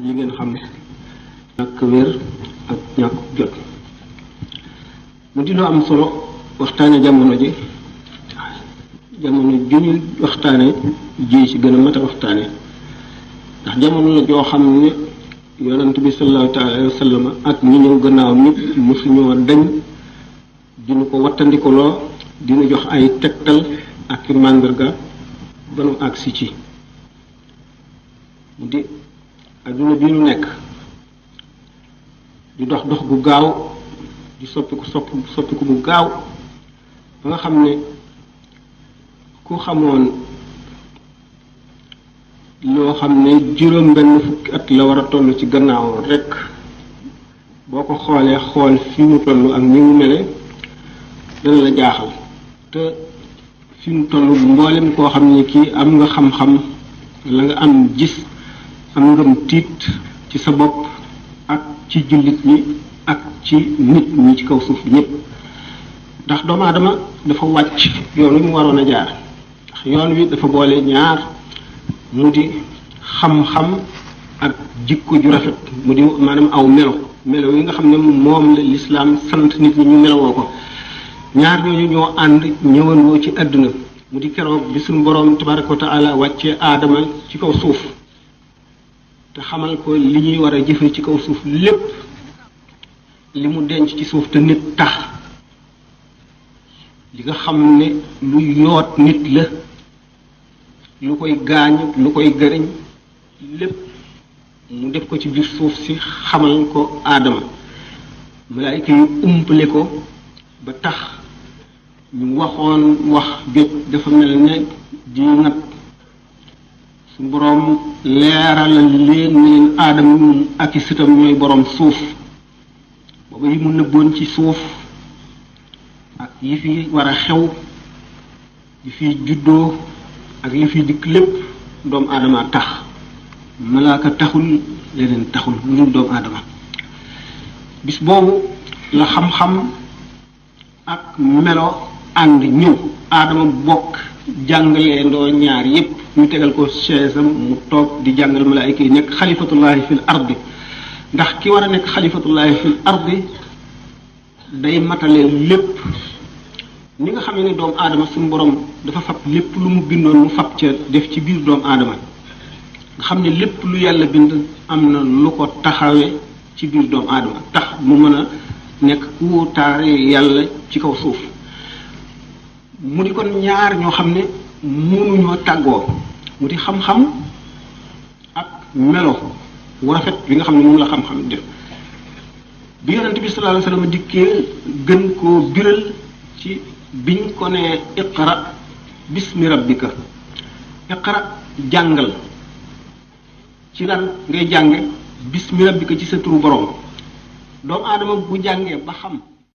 yi ngeen xam ñàkk wér ak ñàkk jot mu di lu am solo waxtaane jamono ji jamono ju ñu waxtaane ji ci gën a mat a waxtaane ndax jamono la joo xam ne yonent bi sallallahu alayhi wa sallam ak ñi ñëw gannaaw nit mosuñoo dañ dinu ko wattandikuloo dinu jox ay tegtal ak i màndarga ba nu agsi ci mu di adduna bi nu nekk di dox dox gu gaaw di soppiku bu gaaw ba nga xam ne ku xamoon loo xam ne juróom benn fukki at la war a toll ci gannaaw rekk boo ko xoolee xool fi mu toll ak ni mu mele dana la jaaxal te fi mu toll mboolem koo xam ne kii am nga xam-xam la nga am gis am ngam tiit ci sa bopp ak ci jullit ñi ak ci nit ñi ci kaw suuf ñépp ndax doomu aadama dafa wàcc yoon wi mu waroon a jaar ndax yoon wi dafa boole ñaar mu di xam-xam ak jikko ju rafet mu di maanaam aw melo yi nga xam ne moom la lislaam sant nit ñi ñu melowoo ko ñaar ñooñu ñoo ànd ñëwandoo ci àdduna mu di keroog bi suñu boroom tabaraka wa taala wàccee aadama ci kaw suuf te xamal ko li ñuy war a jëfe ci kaw suuf lépp li mu denc ci suuf te nit tax li nga xam ne lu yoot nit la lu koy gaañ lu koy gëriñ lépp mu def ko ci biir suuf si xamal ko aadama malaayika yu umpale ko ba tax ñu waxoon wax jot dafa mel ne di ngat su boroom leeralal leen ne leen aadama ak i sëtam ñooy boroom suuf booba yi mu nëbboon ci suuf ak yi fi war a xew yi fi juddoo ak li fi dikk lépp doomu aadama tax malaaka taxul leneen taxul lu dul doomu aadama bis boobu la xam-xam ak melo ànd ñëw aadama bokk jàngalee ndoo ñaar yépp ñu tegal ko chaise am mu toog di jàngal malaayika yi nekk xalifatullahi fil ardi ndax ki war a nekk xalifatullahi fil ardi day matale lépp ni nga xam ne doomu aadama suñu borom dafa fab lépp lu mu bindoon mu fab ca def ci biir doomu aadama nga xam ne lépp lu yàlla bind am na lu ko taxawee ci biir doomu aadama tax mu mën a nekk ku taare yàlla ci kaw suuf mu di kon ñaar ñoo xam ne mënuñoo tàggoo mu di xam-xam ak melo wu rafet bi nga xam ne moom la xam-xam def bi yonent bi sallallahu alayhi wasallam dikkee gën koo biral ci biñ ko ne iqra bismi rabbika iqra jàngal ci lan ngay jànge bismi rabbika ci sa turu borom doomu aadama bu jàngee ba xam